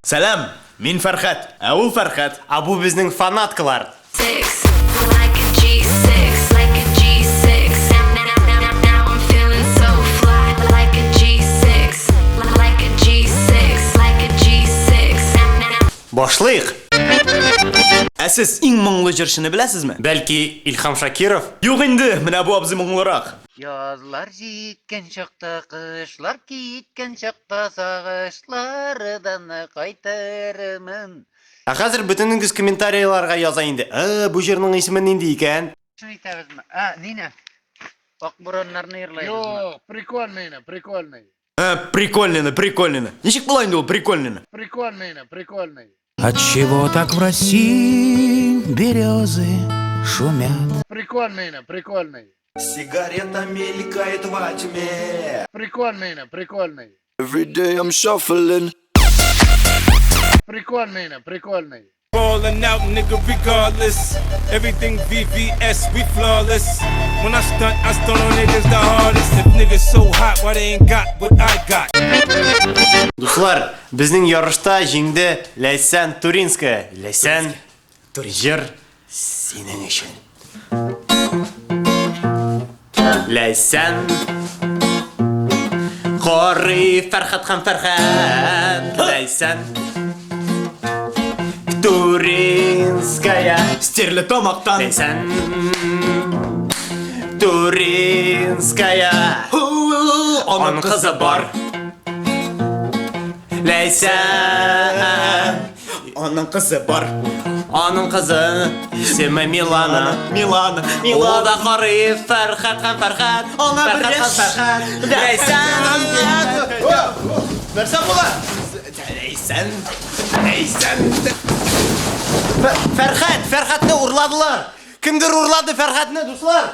Сәлам, мин Фәрхәт, ә ул Фәрхәт. Ә бу безнең фанаткалар. Башлыйк! Ә сез иң моңлы җырчыны беләсезме? Бәлки, Илһам Шакиров? Юк инде, менә бу абзый моңлырак. Язлар җиткән чакта, кышлар киткән чакта сагышлардан кайтырмын. Ә хәзер бөтенегез комментарийларга яза инде. Э, бу җырның исеме нинди икән? Шуны итәбезме? А, Нина. Ак бураннарны йырлайбызмы? Юк, прикольный, прикольный. Э, прикольный, прикольный. Ничек була инде ул прикольный? Прикольный, прикольный. Отчего так в России березы шумят? Прикольный, прикольный. Сигарета мелькает во тьме. Прикольный, прикольный. Every day I'm shuffling. Прикольный, прикольный. Ballin' out, nigga, regardless. Everything VVS, we flawless. When I stunt on niggas the hardest. If niggas so hot, why they ain't got what I got? Дуслар, безнең ярышта җиңде Ләйсән Туринская. Ләйсән, җыр синең өчен. Ләйсән Карый Фәрхәт һәм Фәрхәт Ләйсән Туринская Стерлетамактан. Ләйсән Туринская Аның кызы бар Ләйсән Аның кызы бар. Аның кызы исеме Милана Милана, Ул Милана. да карый Фәрхәт һәм Фәрхәт Аңа бер Фәрхәт һәм яшь. Фәрхәт Ләйсән Нәрсә була? Ләйсән, Ләйсән. Фәрхәт, Фәрхәтне урладылар. Кемдер урлады Фәрхәтне, дуслар.